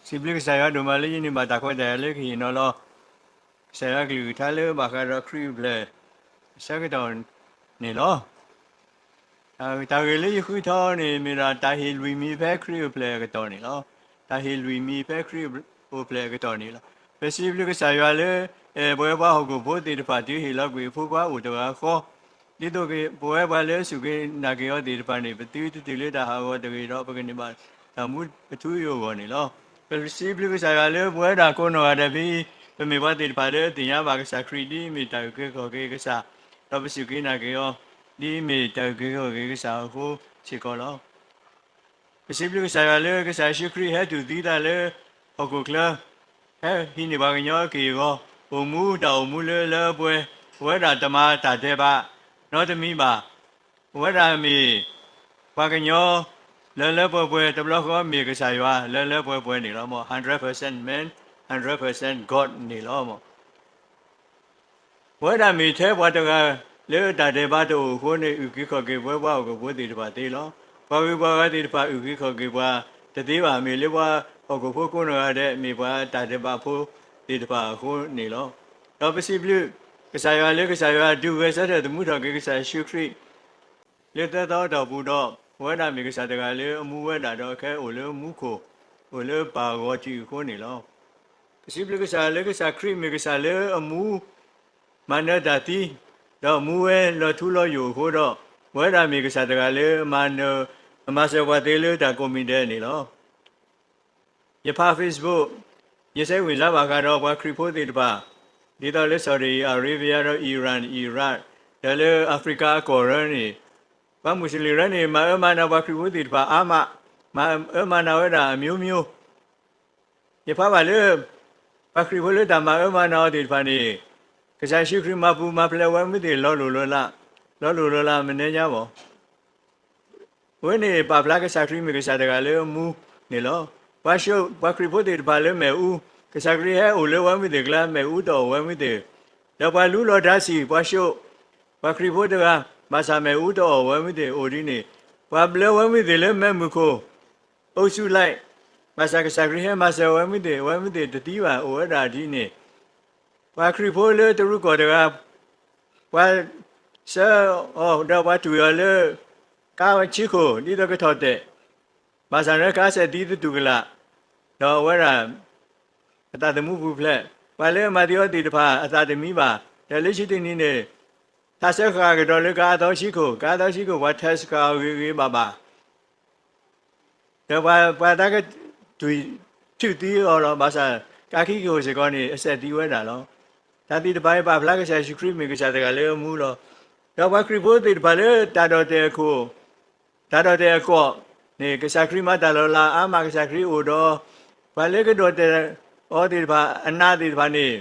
စံးဘျုးကစၢ်ယွၤဒိၣ်မးလၢယန့ၢ်ဘၣ်တၢ်ခွဲးတၢ်ယာ်လၢကဟ့ၣ်နီၤလီၤ ကစၢ်ယွၤကလုၢ်ကထါလၢဘၣ်ဃးဒီးခရံာ်အိၣ်ဖျဲၣ်အဆၢကတီၢ်န့ၣ်လီၤ. တၢ်ဂ့ၢ်လၢယဃုထၢန့ၣ် မ့ၢ်ဒၣ်တၢ်ဟ့ၣ်လွံၢ်မံၤဖဲခရံာ်အိၣ်ဖျဲၣ်အကတီၢ်န့ၣ်လီၤ. တၢ်ဟ့ၣ်လွံၢ်မံၤဖဲခရံာ်အိၣ်ဖျဲၣ်အကတီၢ်န့ၣ်လီၤ. ပစံးဘျုးကစၢ်ယွၤလၢ အဲၣ်ပဝဲပှၤဟီၣ်ခိၣ်ဖိသ့ၣ်တဖၣ်တုၤဟ့ၣ်လီၤကွံာ်အဖိခွါအိၣ်တဂၤဃီ ဒ်သိးပဝဲပှၤလၢအစူၢ်က့ၤနာ်က့ၤအီၤသ့ၣ်တဖၣ်န့ၣ် ပသုတတုၤလၢတၢ်ဟးဂီၤတဂ့ၤဒီး ပကန့ၢ်ဘၣ်တၢ်မူအထူအယိာ်အဂီၢ်န့ၣ်လီၤ. ပစံးဘျုးကစၢ်ယွၤလၢပဝဲဒၣ်ကိးနီၢ်ဂၤဒဲးဖဲအံၤ ပမ့ၢ်ပှၤသ့ၣ်တဖၣ်လၢအသ့ၣ်ညါဘၣ်ကစၢ်ခရံာ်ဒ်အမ့ၢ်တၢ်အုၣ်က့ၤခီၣ်က့ၤကစၢ်, ဒီးပစူၢ်က့ၤနာ်က့ၤအီၤ ဒ်အမ့ၢ်တၢ်အုၣ်က့ၤခီၣ်က့ၤကစၢ်အဃိစ့ၢ်ကီးလီၤ. ပစံးဘျုးကစၢ်ယွၤလၢကစၢ်ယ့ၣ်ၡူးခရံာ်ဟဲတူၢ်သံတၢ်လၢဟီၣ်ခိၣ်ချၢ, ဟဲဟံးန့ၢ်ပှၤကညီအက့ၢ်အဂီၤ, အိၣ်မူတၢ်အိၣ်မူလၢလၢပှဲၤပှဲၤ, ပဝဲဒၣ်တမၤတၢ်ဒဲးဘးနီတမံၤဘၣ်. ပဝဲဒၣ်မ့ၢ်ပှၤကညီလၢလၢပှဲၤပှဲၤ, တဘျီဃီမ့ၢ်ကစၢ်ယွၤလၢလၢပှဲၤပှဲၤန့ၣ်လီၤ. မ့ၢ် hundred percent man, hundred percent God န့ၣ်လီၤ. ပဝဲဒၣ်မ့ၢ်ထဲပှၤတဂၤလၢတၢ်ဒဲးဘးတအိၣ်အဃိန့ၣ် အုၣ်က့ၤခီၣ်က့ၤပဝဲပှၤဟီၣ်ခိၣ်ဖိသ့ၣ်တဖၣ်သ့လီၤ. ပှၤဂုၤပှၤဂၤသ့ၣ်တဖၣ်အုၣ်က့ၤခီၣ်က့ၤပှၤတသ့ဘၣ်. မ့ၢ်လၢပှၤဟီၣ်ခိၣ်ဖိကိးနီၢ်ဂၤဒဲး မ့ၢ်ပှၤတၢ်ဒဲးဘးဖိသ့ၣ်တဖၣ်အဃိန့ၣ်လီၤ. ဒီးပစံးဘျုးကစၢ်ယွၤလၢကစၢ်ယွၤဒုးဂဲၤဆၢထၢၣ်သမူထီၣ်က့ၤကစၢ်ယ့ၣ်ၡူးခရံာ် လၢသၢသီအတီၢ်ပူၤဒီး ပဝဲဒၣ်မ့ၢ်ကစၢ်တဂၤလၢအမူဝဲဒၣ်ဒီးခဲအိၣ်လၢမူခိၣ်, အိၣ်လၢပၢ်ဂီၤစုအဃိန့ၣ်လီၤ. ပစံးဘျုးကစၢ်လၢကစၢ်ခရံာ်မ့ၢ်ကစၢ်လၢအမူ မၤနၢၤတၢ်သံ, ဒီးမူဝဲလီၤထူလီၤယိာ်အဃိဒီး, ပဝဲဒၣ်မ့ၢ်ကစၢ်တဂၤလၢအမၤနၢၤ, အမၤစၢၤပှၤသ့လၢတၢ်ကိးမံၤဒဲးန့ၣ်လီၤ. ယဖး Facebook, ယဆဲးဝံၣ်စါဘၣ်ဃးဒီးပှၤခရံာ်ဖိသ့ၣ်တဖၣ်, ဒ်သိးလၢ Saudi Arabia ဒီး Iran, Iraq, ဒီးလၢ Africa အကီၢ်ရၢန့ၣ်, ပှၤမူးစလ့ၣ်ရၢန့ၣ် မၤအၢမၤနးပှၤခရံာ်ဖိသ့ၣ်တဖၣ်အါမး, မၤအၢမၤနးဝဲဒၣ်အမျိုးမျိုး ယဖးဘၣ်လၢ ပှၤခရံာ်ဖိလၢတၢ်မၤအၢမၤနးအီၤသ့ၣ်တဖၣ်န့ၣ်, ကစၢ်ယ့ၣ်ၡူးခရံာ်မၤပူၤမၤဖျဲးဝဲမ့ၢ်သ့ၣ်လီၤလိၢ်လီၤလး, လီၤလိၢ်လီၤလးမနုၤညါဘၣ်. အဝဲန့ၣ်ပာ်ဖျါကစၢ်ခရံာ်မ့ၢ်ကစၢ်တဂၤလၢအမူန့ၣ်လီၤ. ပှၤၡိၣ်, ပှၤခရံာ်ဖိသ့ၣ်တဖၣ်လၢမ့ၣ်အူ, ကစၢ်ခရံာ်ဟဲအိၣ်လၢဝဲမ့ၢ်သ့ၣ်ကျါ မ့ၣ်အူတအိၣ်ဝဲမ့ၢ်သ့ၣ်, ဒီးပှၤလူလီၤတၢ်ဆံၣ်, ပှၤၡိၣ်, ပှၤခရံာ်ဖိတဂၤ, ဘၣ်ဆၣ်မ့ၣ်အူတအိၣ်ဝဲမ့ၢ်သ့ၣ်အိၣ်ဒ်န့ၣ်, ပှၤဘျၢဝဲမ့ၢ်သ့ၣ်လၢမဲးမုၢ်ခိၣ် အိၣ်ဆူၣ်လဲၣ်, ဘၣ်ဆၣ်ကစၢ်ခရံာ်ဟဲမၤစၢၤဝဲမ့ၢ်သ့ၣ်, အဝဲမ့ၢ်သ့ၣ်တသံဘၣ် အိၣ်ဝဲဒၣ်ဒ်န့ၣ်, ပှၤခရံာ်ဖိလၢတရူးကီၢ်တဂၤ, ပှၤဆှၢအီၤဒီးပှၤတွံၢ်အီၤလၢ ကါဆံခိၣ် ဒ်သိးကထီၣ်တဲာ်, ဘၣ်ဆၣ်လၢကါစဲးသံသတူၢ်ကလာ်, ဒီးအဝဲဒၣ် အသးသမူပူၤဖျဲး, ပှၤလၢအမၤသံအီၤသ့ၣ်တဖၣ် အသးတမံဘၣ်. ဒီးလၢခံတနံၤန့ၣ် ထးဆၢဃာ်ကဒီးလၢကအါသီဆံခိၣ်, ကအါသီဆံခိၣ် ပှၤ test ဃာ်အီၤဂ့ၤဂ့ၤဘၣ်ဘၣ် ဒီးပှၤ ပှၤတၢ်ကတွံၢ် ထုးသံအီၤလီၤ. ဘၣ်ဆၣ် ကါခံကဟိၣ်စ့ၢ်ကီးန့ၣ် အစဲးသံဝဲဒၣ်လီၤ. တၢ်သ့ၣ်တဖၣ်အံၤပာ်ဖျါကစၢ်ယ့ၣ်ၡူးခရံာ်မ့ၢ်ကစၢ်တဂၤလၢအမူလီၤ. ဒီးပှၤခရံာ်ဖိသ့ၣ်တဖၣ်လၢတၢ်ဒီၣ်တဲာ်အခိၣ်, တၢ်ဒီၣ်တဲာ်အကီၢ်န့ၣ် ကစၢ်ခရံာ်မၤတၢ်လီၤလးအါမး ကစၢ်ခရံာ်အိၣ်ဒီး ပှၤလၢကဒီၣ်တဲာ်အီၤသ့ၣ်တဖၣ် အနးသ့ၣ်တဖၣ်န့ၣ်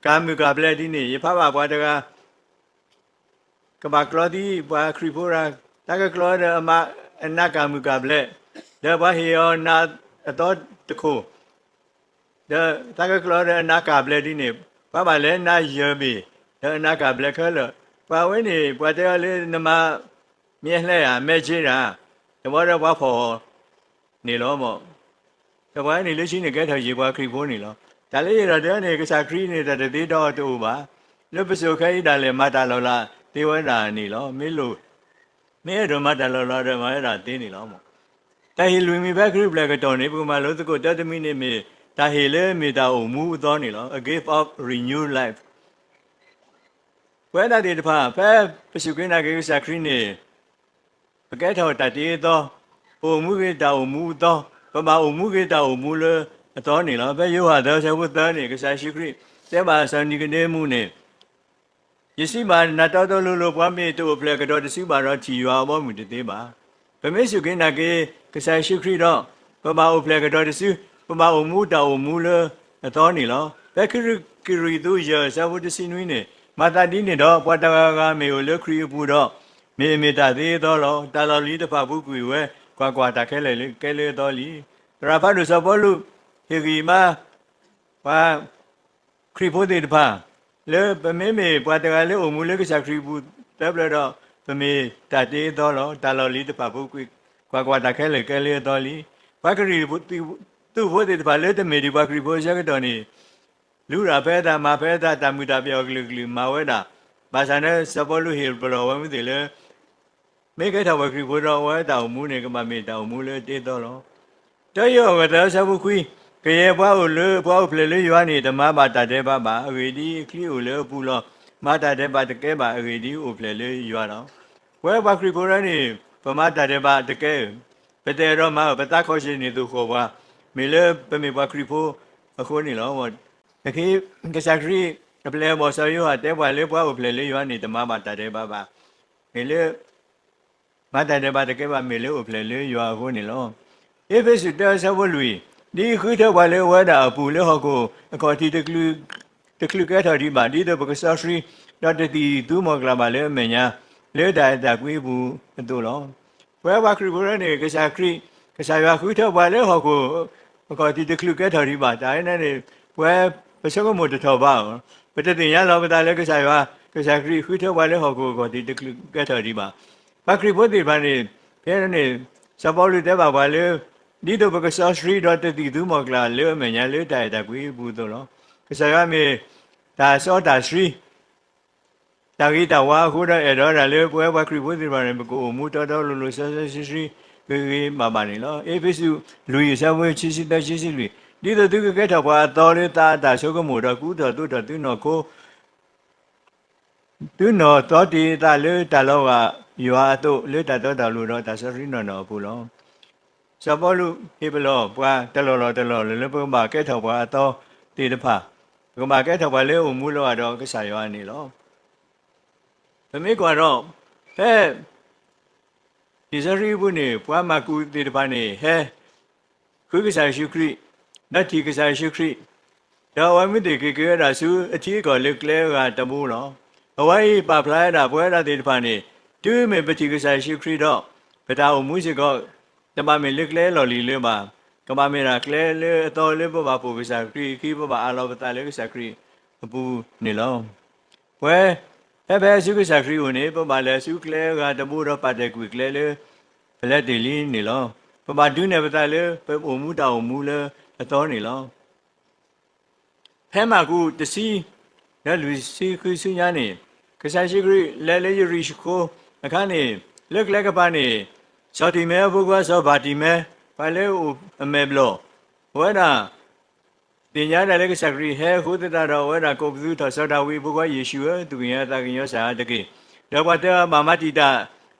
ကၤမုၢ်ကၤဘျဲးဒ်န့ၣ် ယဖးဘၣ်ပှၤတဂၤ ကဘၣ်ကျီသံ ပှၤခရံာ်ဖိတဂၤ တၢ်ကကျီဒီးအမါ အနးကၤမုၢ်ကၤဘျဲး, ဒီးပှၤဟ့ၣ်အီၤနးအသီတခိၣ်, ဒီးတၢ်ကကျီဒီးအနးကၤဘျဲးဒ်န့ၣ်, ပှၤဘၣ်လဲၤနးယဲၢ်ဘ့ၣ်, ဒီးအနးကၤဘျဲးခဲလၢာ်, ပှၤဝဲန့ၣ် ပှၤတဲအီၤလၢနမၤ မ့ၢ်အဟဲဧါ မဲက့ဒၣ်, တဘျီဒီးပှၤဖီၣ်အီၤန့ၣ်လီၤ. ဒီးပှၤန့ၣ်လၢခံန့ၣ်ကဲထီၣ်ယံၤပှၤခရံာ်ဖိန့ၣ်လီၤ. တၢ်လၢယအဲၣ်ဒိးတဲန့ၣ် ကစၢ်ခရံာ်န့ၣ် တၢ်တသ့ဒီးတအိၣ်ဘၣ်. လၢပစိၤခဲအံၤဒၣ်လဲာ် မၤတၢ်လီၤလးသ့ဝဲဒၣ်န့ၣ်လီၤ. မ့ၢ်လိၣ်, မ့ၢ်အဲၣ်ဒိးမၤတၢ်လီၤလးဒီး မၤဝဲဒၣ်သ့န့ၣ်လီၤ. တၢ်ဟ့ၣ်လွံၢ်မံၤဖဲခရံာ်အိၣ်ဖျဲၣ်အကတီၢ်န့ၣ် ပကမၤလိသကိးတၢတမံၤန့ၣ်မ့ၢ် တၢ်ဟ့ၣ်လၢမ့ၢ်တၢ်အိၣ်မူအသီန့ၣ်လီၤ. A gift of renewed life. ပဝဲဒၣ်သ့ၣ်တဖၣ် ဖဲပစူၢ်က့ၤနာ်က့ၤကစၢ်ခရံာ်န့ၣ် ပကဲထီၣ်တၢ်တ့အသီ, ပအိၣ်မူက့ၤတၢ်အိၣ်မူအသီ, ပဘၣ်အိၣ်မူက့ၤတၢ်အိၣ်မူလၢအသီန့ၣ်လီၤ. ဖဲယိၤဟၣ်သၢဆၢဖိသၢန့ၣ် ကစၢ်ယ့ၣ်ၡူးခရံာ်တဲဘၣ်စီၤနံၤကဒ့မူးန့ၣ်, ယစံးဘၣ်နၤတီတီလိၤလိၤ ပှၤမ့ၢ်တအိၣ်ဖျဲၣ်ကဒီးတစုဘၣ်ဒီး ထံၣ်ယွၤအဘီအမုၢ်တသ့ဘၣ်. ပမ့ၢ်စူၢ်က့ၤနာ်က့ၤကစၢ်ယ့ၣ်ၡူးခရံာ်ဒီး ပဘၣ်အိၣ်ဖျဲၣ်ကဒီးတစု, ပဘၣ်အိၣ်မူတၢ်အိၣ်မူလၢအသီန့ၣ်လီၤ. ဖဲခံကရံၣ်သူးယဲၢ်ဆၢဖိတဆံနွံန့ၣ်, မၤသးဒ်န့ၣ်ဒီး ပှၤတဂၤဂၤမ့ၢ်အိၣ်လၢခရံာ်အပူၤဒီး မ့ၢ်အမ့ၢ်တၢ်တ့အသီလီၤ. တၢ်လီၢ်လံၤတဖၣ်ပူၤကွံာ်ဝဲ, ကွၢ်ကွၢ်, တၢ်ခဲလၢာ်ကဲလၢအသီလံ. သရၣ်ဖးဒိၣ်စီၤပီလူး ဟ့ၣ်ဂံၢ်ဘါ ပှၤခရံာ်ဖိသ့ၣ်တဖၣ် လၢပမ့မ့ၢ်ပှၤတဂၤလၢအိၣ်မူလၢကစၢ်ခရံာ်အပူၤသၢပျၢၤဒီး ပမ့ၢ်တၢ်တ့အသီလီၤ. တၢ်လီၢ်လံၤတဖၣ်ပူၤကွံာ်, ကွၢ်ကွၢ်, တၢ်ခဲလၢာ်ကဲလၢအသီလံ. ပှၤကရံၣ်သူး သုးဖိသ့ၣ်တဖၣ်လၢတမ့ၢ်ဒံးပှၤခရံာ်ဖိအဆၢကတီၢ်န့ၣ် လူၤရၢ်ဖဲအသး မၤဖဲအသး တၢ်မုာ်တၢ်ပျီၣ်အကလုာ်ကလုာ်မၤဝဲဒၣ်, ဘၣ်ဆၣ်န့ၣ် စီၤပီလူးဟ့ၣ်ပလီၢ်ဝဲမုၢ်သ့ၣ်လၢ မ့ၢ်ကဲထီၣ်ပှၤခရံာ်ဖိဒီး အဝဲတၢ်အိၣ်မူန့ၣ် ကဘၣ်မ့ၢ်တၢ်အိၣ်မူလၢတ့သီလီၤ. တၢယိၤအဂီၤတၢ်အဆၢဖိခွံ, ကယဲၢ်ပှၤအိၣ်လၢ ပှၤအိၣ်ဖျဲၣ်လၢယွၤန့ၣ် တမၤဘၣ်တၢ်ဒဲးဘးဘၣ်. အဂ့ၢ်ဒ်အံၤ, အချံအိၣ်လၢအပူၤလီၤ. မၤတၢ်ဒဲးဘးတကဲဘၣ်. အဂ့ၢ်ဒ်အံၤ, အိၣ်ဖျဲၣ်လၢယွၤလီၤ. ပဝဲပှၤခရံာ်ဖိဒၣ်န့ၣ် ပမၤတၢ်ဒဲးဘးတကဲဧၢ, ပတအဲၣ်ဒိးမၤဧၢ, ပသးခီၣ်ဆ့ၣ်န့ၣ်သိၣ်ဃီၣ်ပှၤ, မ့ၢ်လၢပမ့ၢ်ပှၤခရံာ်ဖိအဃိန့ၣ်လီၤ. တခီ ကစၢ်ခရံာ်အပျဲၢ်အဘီၣ်စီၤယိၤဟၣ်တဲပှၤလၢ ပှၤအိၣ်ဖျဲၣ်လၢယွၤန့ၣ် တမၤဘၣ်တၢ်ဒဲးဘးဘၣ်. မ့ၢ်လၢ မၤတၢ်ဒဲးဘးတကဲဘၣ် မ့ၢ်လၢအိၣ်ဖျဲၣ်လၢယွၤအဃိန့ၣ်လီၤ. အ့းဖ့းစူး တၢ အဆၢဖိလွံၢ်, ဒ်အံၤ, ဃုထၢပှၤလၢအဝဲဒၣ်အပူၤ လၢဟီၣ်ခိၣ်အခီၣ်ထံး တချုးကဲထီၣ်ဒံးဘၣ်, ဒ်သိးပကစီဆှံ, ဒီးတသံၣ်သူမီၢ်ကျၢ်ဘၣ်လၢအမဲာ်ညါ, လၢတၢ်အဲၣ်တၢ်ကွံအပူၤအသိးလီၤ. ပဝဲပှၤခရံာ်ဖိဒၣ်န့ၣ် ကစၢ်ခရံာ်, ကစၢ်ယွၤဃုထၢပှၤလၢဟီၣ်ခိၣ်အခီၣ်ထံး တချုးကဲထီၣ်ဒံးဘၣ်. တၢ်အံၤန့ၣ် ပဝဲပဆိကမိၣ်တထီၣ်ဘၣ်ဧၢ, ပတသ့ၣ်ညါလီၤပသးလၢကစၢ်ယွၤ, ကစၢ်ခရံာ်ဃုထၢပှၤလၢဟီၣ်ခိၣ်အခီၣ်ထံး တချုးကဲထီၣ်ဒံးဘၣ်. ပှၤခရံာ်ဖိသ့ၣ်တဖၣ်န့ၣ် ဖဲန့ၣ် စီၤပီလူးတဲဘၣ်ပှၤလၢ ဒ်သိးပကစီဆှံ ဒီးတသံၣ်သူမီၢ်ကျၢ်လၢအမဲာ်ညါ လၢတၢ်အဲၣ်တၢ်ကွံအပူၤအသိးလီၤ. ကစၢ်ယွၤမ့ၢ်တၢ်စီတၢ်ဆှံ တၢ်ဂ့ၤတၢ်ဝါအဃိဒီး အဲၣ်ဒိးဝဲဒၣ်လၢပဝဲပှၤခရံာ်ဖိသ့ၣ်တဖၣ်န့ၣ် ပကအိၣ်မူတီတီလိၤလိၤ စီစီဆှံဆှံ ဂ့ၤဂ့ၤဘၣ်ဘၣ်န့ၣ်လီၤ. အ့းဖ့းစူး လွံၢ် အဆၢဖိခံဆံသၢ ခံဆံလွံၢ်, ဒ်သိးသုကကဲထီၣ်ပှၤအသီလၢသးအတၢ်ဆိကမိၣ်ဒီး ကူထီၣ်သိးထီၣ်သုနီၢ်ခိ သုနီၢ်သီတ့ၢ်အသးလၢတၢ်လီၤဂာ်ယွၤအသိး လၢတၢ်တီတၢ်လိၤဒီးတၢ်စီဆှံနီၢ်နီၢ်အပူၤလီၤ. စီၤပီလူးဟ့ၣ်ပလီၢ်ပှၤတလီၢ်လီၢ်တလီၢ်လၢ လၢပကဘၣ်ကဲထီၣ်ပှၤအသီသ့ၣ်တဖၣ်, ပကဘၣ်ကဲထီၣ်ပှၤလၢအိၣ်မူလၢအဒီးကစၢ်ယွၤန့ၣ်လီၤ. ပမ့ၢ်ကွၢ်ဒီး ဖဲ လံာ်စီဆှံအပူၤန့ၣ် ပှၤမၢကူးသ့ၣ်တဖၣ်န့ၣ် ဟဲ ဃုကစၢ်ယ့ၣ်ၡူးခရံာ်, ဒီးထံၣ်ကစၢ်ယ့ၣ်ၡူးခရံာ်, ဒီးအဝဲမုၢ်သ့ၣ်က့ၤက့ၤဝဲဒၣ်ဆူအထံအကီၢ်လၢကျဲအဂၤတဘိလီၤ. အဝဲအံၤပာ်ဖျါဝဲဒၣ်ပဝဲဒၣ်သ့ၣ်တဖၣ်န့ၣ်, တုၤမ့ၢ်ပထံၣ်ကစၢ်ယ့ၣ်ၡူးခရံာ်ဒီး ပတၢ်အိၣ်မူစ့ၢ်ကီး တဘၣ်မ့ၢ်လၢကျဲလီၢ်လံၤလၢၤဘၣ်, ကဘၣ်မ့ၢ်ဒၣ်ကျဲလၢအသီလၢပဘၣ်ပိာ်ကစၢ်ခရံာ်အခံ ပဘၣ်အးလီၤပသးလၢကစၢ်ခရံာ်အပူၤန့ၣ်လီၤ. ပဝဲ ဖဲဖဲဆူကစၢ်ခရံာ်အအိၣ်န့ၣ် ပဘၣ်လဲၤဆူကျဲအဂၤတဘိဒီးပာ်တဲာ်ကွံာ်ကျဲလၢ ပလဲၤတ့ၢ်လံန့ၣ်လီၤ. ပဘၣ်ဒုးနဲၣ်ပသးလၢ ပအိၣ်မူတၢ်အိၣ်မူလၢအသီန့ၣ်လီၤ. ဖဲမၢကူးတဆံ လၢလွံၢ်ဆံဃုဆူညါန့ၣ်, ကစၢ်ယ့ၣ်ၡူးခရံာ်လဲၤလၢယရံၡိၤခိၤအခါန့ၣ်, လၢကျဲကပၤန့ၣ် စီၤတံၤမဲအဖိခွါစီၤဘၤတံၤမဲ ပှၤလၢအအိၣ်အမဲာ်ဘျီၣ်, အဝဲဒၣ် သ့ၣ်ညါဒၣ်လၢကစၢ်ခရံာ်ဟဲအဃိသတးဒီး အဝဲဒၣ်ကိးပသူထီၣ်စီၤဒၤဝံးအဖိခွါယ့ၣ်ၡူးဧၢ, သူၣ်ကညီၤသးကညီၤစၢ်အီၤတက့ၢ်. ဒီးပှၤတဲအီၤဘၣ်မၤတံာ်တာ်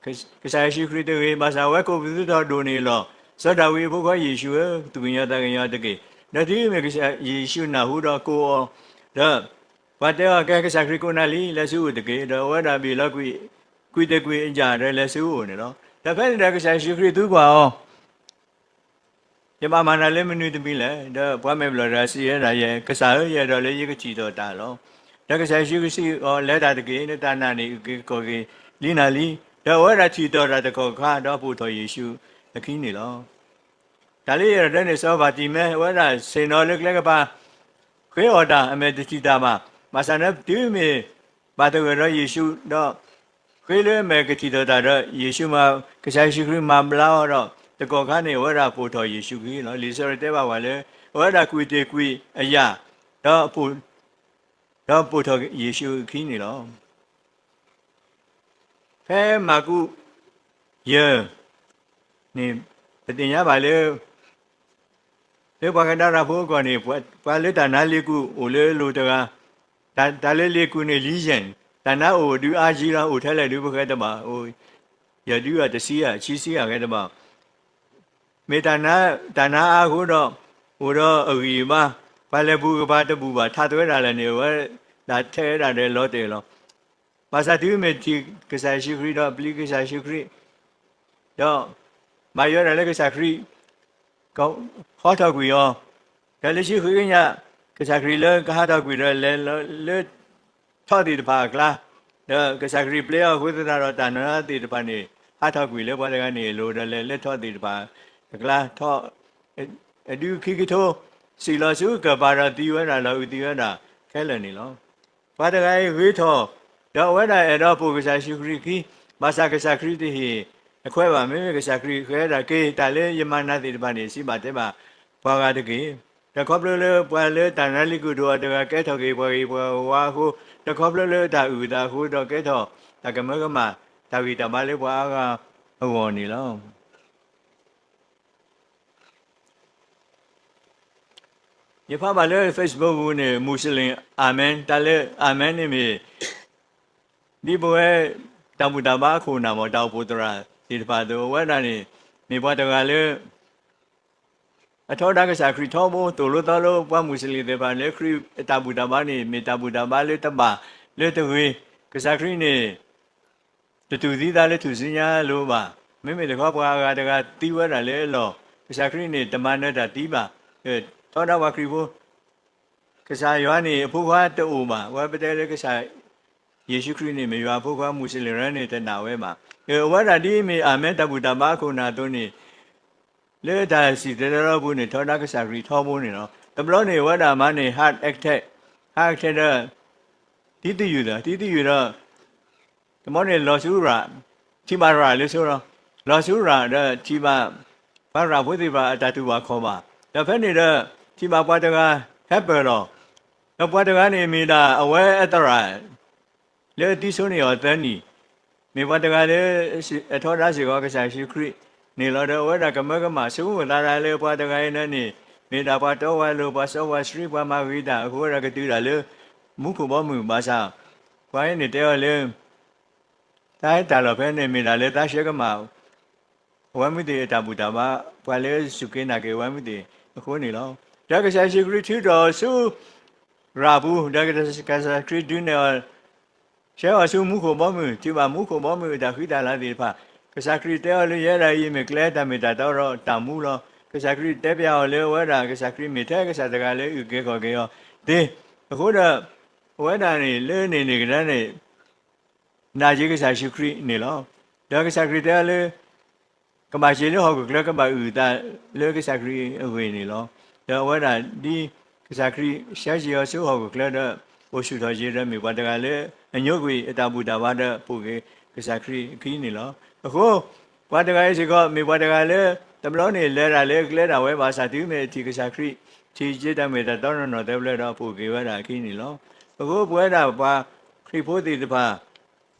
ကစၢ်ယ့ၣ်ၡူးခရံာ်တဂ့ၤ, ဘၣ်ဆၣ်အဝဲကိးပသူထီၣ်ဒိၣ်န့ၢ်အလီၢ်, စီၤဒၤဝံးအဖိခွါယ့ၣ်ၡူးဧၢ, သူၣ်ကညီၤသးကညီၤအီၤတက့ၢ်. ဒီးတုၤမ့ၢ်ကစၢ်ယ့ၣ်ၡူးနၢ်ဟူဒီးကိးအီၤ, ဒီးပှၤတဲအီၤ ကဲ ကစၢ်ခရံာ်ကိးနၤလံ, လဲၤဆူအအိၣ်တက့ၢ်. ဒီးအဝဲဒၣ်ဘ့ၣ်လီၤကွံာ်, ကွံာ်တကွံာ်အယၣ်ဒီးလဲၤဆူအအိၣ်န့ၣ်လီၤ. ဒီးဖဲန့ၣ်ဒီးကစၢ်ယ့ၣ်ၡူးခရံာ်သံကွၢ်အီၤ ယဘၣ်မၤနၤလၢမနုၤတမံၤလဲၣ်. ဒီးပှၤမဲာ်ဘျီၣ်တဂၤစံးဝဲဒၣ်, ယကစၢ်ဧၢ, ယအဲၣ်ဒိးလၢယကထံၣ်ထီၣ်တၢ်လီၤ. ဒီးကစၢ်ယ့ၣ်ၡူးခရံာ်စံးအီၤ, လဲၤတၢ်တက့ၢ်, နတၢ်နာ်န့ၣ် အုၣ်က့ၤခီၣ်က့ၤလံနၤလံ. ဒီးအဝဲဒၣ်ထံၣ်ထီၣ်တၢ်တကီၢ်ခါ, ဒီးပိာ်ထီၣ်ယ့ၣ်ၡူးအခံန့ၣ်လီၤ. တၢ်လၢယအဲၣ်ဒိးတဲန့ၣ် စီၤဘၤတံၤမဲ အဝဲဒၣ်ဆ့ၣ်နီၤလၢကျဲကပၤ ဃ့အီၣ်တၢ် အမဲာ်တထံၣ်တၢ်ဘၣ်. ဘၣ်ဆၣ်န့ၣ် တုၤမ့ၢ်ဘၣ်သဂၢၢ်ဒီးယ့ၣ်ၡူးဒီး ဃ့လၢအမဲာ်ကထံၣ်ထီၣ်တၢ်ဒီး ယ့ၣ်ၡူးမၤ, ကစၢ်ယ့ၣ်ၡူးခရံာ်မၤဘျါအီၤဒီး တကီၢ်ခါန့ၣ် အဝဲဒၣ်ပိာ်ထီၣ်ယ့ၣ်ၡူးအခံလီၤ. လံာ်စီဆှံတဲဘၣ်ပှၤလၢ အဝဲဒၣ်ကွံာ်တ့ၢ်ကွံာ်အယၣ် ဒီး ဒီးပိာ်ထီၣ်ယ့ၣ်ၡူးအခံန့ၣ်လီၤ. ဖဲမၢ်ကူး ယဲၢ် န့ၣ် ပသ့ၣ်ညါဘၣ်လၢ လၢပှၤကဒါရၤဖိအဂီၢ်န့ၣ် ပှၤလၢတၢ်နါလ့ၤကူၣ်အိၣ်လၢအလိၤတဂၤ, တၢ်လၢလ့ၤကူၣ်န့ၣ် လံယဲၢ်, တၢ်နါအိၣ်ဒုးအါယံၤလီၤ, အိၣ်ထဲလဲၣ်ဒုးပဃဲတဘၣ်, အိၣ်ယဲၢ်ဒုးဧါ တဆံဧါ ဆံဆံဧါ ဃဲတဘၣ် မ့ၢ်တၢ်နါအါအဃိဒီး အိၣ်ဒီးအဂံၢ်အဘါ, ပှၤလဲၤပူၤကပၤတဘူၣ်ဘၣ် ထးသွဲဒၣ်လဲာ်န့ၣ် အဝဲဒၣ်ထဲဝဲဒၣ်ဒီးလီၤတဲာ်လီၤ. ဘၣ်ဆၣ်တုၤမ့ၢ်ထံၣ်ကစၢ်ယ့ၣ်ၡူးခရံာ်ဒီးပျံၤကစၢ်ယ့ၣ်ၡူးခရံာ်, ဒီးမၤယွၤဒၣ်လၢကစၢ်ခရံာ် ဟီထီၣ်ကွံာ်အီၤ, ဒီးလၢဆံဃုကညး ကစၢ်ခရံာ်လၢကဟးထီၣ်ကွံာ်ဒီးလဲၤလၢ ထီၣ်သ့ၣ်တဖၣ်အကျါ, ဒီးကစၢ်ခရံာ်ပျဲအီၤအဃိသတးဒီး တၢ်နါသ့ၣ်တဖၣ်န့ၣ် ဟးထီၣ်ကွံာ်လၢပှၤတဂၤန့ၣ်အလိၤ ဒီးလဲၤလၢထီၣ်သ့ၣ်တဖၣ်အကျါ, ထီၣ်အဒုခံကထိ, စံၣ်လီၤဆူကပၤဒီးသံဝဲဒၣ်လီၤ, အုးသံဝဲဒၣ်ခဲလၢာ်န့ၣ်လီၤ. ပှၤတဂၤအံၤဂ့ၤထီၣ်, ဒီးအဝဲဒၣ်အဲၣ်ဒိးပိာ်ကစၢ်ယ့ၣ်ၡူးခရံာ်အခံ, ဘၣ်ဆၣ်ကစၢ်ခရံာ်တဟ့ၣ်အခွဲးဘၣ်. မ့မ့ၢ်ကစၢ်ခရံာ်ဃဲဒၣ်က့ၤ တၢ်လၢယမၤနၤသ့ၣ်တဖၣ်န့ၣ် စံးဘၣ်တဲဘၣ် ပှၤဂၤတက့ၢ်. ဒီးခီဖျိလၢပှၤလၢတၢ်နါလံာ်ကတိၤအီၤတဂၤကဲထီၣ်က့ၤပှၤဂ့ၤပှၤဝါအဃိ, ဒီးခီဖျိလၢတၢ်အုၣ်အသးအဃိ ဒီးကဲထီၣ်တၢ်ကမၢကမၣ် တၢ်ဂံၢ်တၢ်ဘါလၢပှၤအါဂၤအဂီၢ်န့ၣ်လီၤ. ယဖးဘၣ်လၢ Facebook ပူၤန့ၣ် Muslim Amen တၢ်လၢ Amen န့ၣ်မ့ၢ် ဒ်ပဝဲတၢ်ဘူၣ်တၢ်ဘါအခိၣ်နၢ်မ့ၢ် တၢ်အိၣ်ဖှိၣ်သရၣ်သ့ၣ်တဖၣ်အသိး အဝဲဒၣ်န့ၣ် မ့ၢ်ပှၤတဂၤလၢ အထီဒါကစၢ်ခရံာ်ထီဘိ သိၣ်လိသီလိပှၤမူးစလ့ၣ်သ့ၣ်တဖၣ်လၢခရံာ်အတၢ်ဘူၣ်တၢ်ဘါန့ၣ် မ့ၢ်တၢ်ဘူၣ်တၢ်ဘါလၢတဘၣ်လၢတဂ့ၤ, ကစၢ်ခရံာ်န့ၣ် တတူၢ်သံသးလၢထူၣ်စုညါအလိၤဘၣ်. မ့မ့ၢ်တခီပှၤအဂၤတဂၤသံဝဲဒၣ်လၢအလီၢ်, ကစၢ်ခရံာ်န့ၣ် တမၤနၢၤတၢ်သံဘၣ်. ထီဒါပှၤခရံာ်ဖိ ကစၢ်ယွၤန့ၣ်အဖိခွါတအိၣ်ဘၣ်. ဝဲပတဲလၢကစၢ်ယ့ၣ်ၡူးခရံာ်န့ၣ် မ့ၢ်ယွၤအဖိခွါ မူးစလ့ၣ်ရၢန့ၣ် တနာ်ဝဲဘၣ်. အဝဲဒၣ်ဒ်မ့ၢ် Amen တၢ်ဘူၣ်တၢ်ဘါအခိၣ်နၢ်အသိးန့ၣ် လၢတၢ်စံၣ်တဲၤတဲလီၤပူၤန့ၣ် ထီဒါကစၢ်ခရံာ်ထီဘိန့ၣ်လီၤ. တဘျီန့ၣ် အဝဲဒၣ်မၤန့ၢ် heart attack, heart attack ဒီး သံသယုၢ်သး, သံသယုၢ်ဒီး တဘျီန့ၣ်လီၤဆူရၤ, ထံၣ်ဘၣ်ရၤလၢဆိလီၤ. လီၤဆူရၤဒီးထံၣ်ဘၣ် ပှၤရၤဖိသ့ၣ်တဖၣ်အတၢ်တူၢ်ဘၣ်ခီၣ်ဘၣ်. ဒီးဖဲန့ၣ်ဒီး ထံၣ်ဘၣ်ပှၤတဂၤဟဲပၢၢ်လီၤ. ဒီးပှၤတဂၤန့ၣ်မ့ၢ်ဒၣ်အဝဲအသရၣ် လၢအသံဆိန့ၢ်အီၤသၢနံၣ်, မ့ၢ်ပှၤတဂၤလၢ အထီဒါစ့ၢ်ကီးကစၢ်ယ့ၣ်ၡူးခရံာ်န့ၣ်လီၤ. ဒီးအဝဲဒၣ်ကမၢကမၣ်ဆိကမိၣ်သးဒၣ်လၢပှၤတဂၤအံၤန့ၣ် မ့ၢ်ဒၣ်ပှၤတီပှၤလိၤ ပှၤစီပှၤဆှံ ပှၤမၤဂ့ၤတၢ်အဃိ ဝဲဒၣ်ကတုၤဒၣ်လၢ မူခိၣ်ဘီမုၢ်ဘၣ်ဆၣ် ပှၤအံၤန့ၣ်တဲအီၤလၢ တၢ်ဟဲတၢ်လီၢ်ဖဲန့ၣ် မ့ၢ်ဒၣ်လၢတၢ်ဆှၢကမၣ် အဝဲမုၢ်သ့ၣ်အတၢ်ဘူၣ်တၢ်ဘါ ပှၤလၢစူၢ်က့ၤနာ်က့ၤအဝဲမုၢ်သ့ၣ်အဃိန့ၣ်လီၤ. ဒီးကစၢ်ယ့ၣ်ၡူးခရံာ်ထုးထီၣ်ဆူ ရၤပူၤ, ဒီးကစၢ်ယ့ၣ်ၡူးခရံာ်ဒုးနဲၣ်အီၤ ဆှၢအီၤဆူမူခိၣ်ဘီမုၢ်, ထံၣ်ဘၣ်မူခိၣ်ဘီမုၢ်အတၢ်ဃံတၢ်လၤသ့ၣ်တဖၣ်, ကစၢ်ခရံာ်တဲအီၤလၢ ယဲဒၣ်အံၤမ့ၢ်ကျဲတၢ်မ့ၢ်တၢ်တီဒီးတၢ်မူလီၤ. ကစၢ်ခရံာ်တဲဖျါအီၤလၢအဝဲဒၣ် ကစၢ်ခရံာ်မ့ၢ်ထဲကစၢ်တဂၤလၢအအုၣ်က့ၤခီၣ်က့ၤအီၤသ့, အဃိဒီး အဝဲဒၣ်န့ၣ် လၢန့ၣ်န့ၣ်ကဒါန့ၣ် နာ်က့ၤကစၢ်ယ့ၣ်ၡူးခရံာ်န့ၣ်လီၤ. ဒီးကစၢ်ခရံာ်တဲအီၤလၢ ကဘၣ်စ့ၢ်လၢဟီၣ်ခိၣ်ချၢ ကဘၣ်အုၣ်အသးလၢကစၢ်ခရံာ်အဂ့ၢ်န့ၣ်လီၤ. ဒီးအဝဲဒၣ်ဒ်ကစၢ်ခရံာ်ဆှၢစ့ၢ်အီၤဆူဟီၣ်ခိၣ်ချၢဒီး အိၣ်ဆူၣ်ထီၣ်က့ၤဒီး မ့ၢ်ပှၤတဂၤလၢအညိကွံာ်အတၢ်ဘူၣ်တၢ်ဘါဒီး ပိာ်က့ၤကစၢ်ခရံာ်အခံန့ၣ်လီၤ. အဃိ ပှၤတဂၤအံၤစ့ၢ်ကီး မ့ၢ်ပှၤတဂၤလၢ တဘျီန့ၣ် လဲၤဒၣ်လၢကျဲဒၣ်ဝဲဘၣ်ဆၣ် တုၤမ့ၢ်ထံၣ်ကစၢ်ခရံာ် ထံၣ်က့ၤတၢ်မ့ၢ်တၢ်တီနီၢ်နီၢ်သၢဖျၢၣ်ဒီး ပိာ်က့ၤဝဲဒၣ်အခံန့ၣ်လီၤ. အဃိပဝဲဒၣ်ပှၤခရံာ်ဖိသ့ၣ်တဖၣ်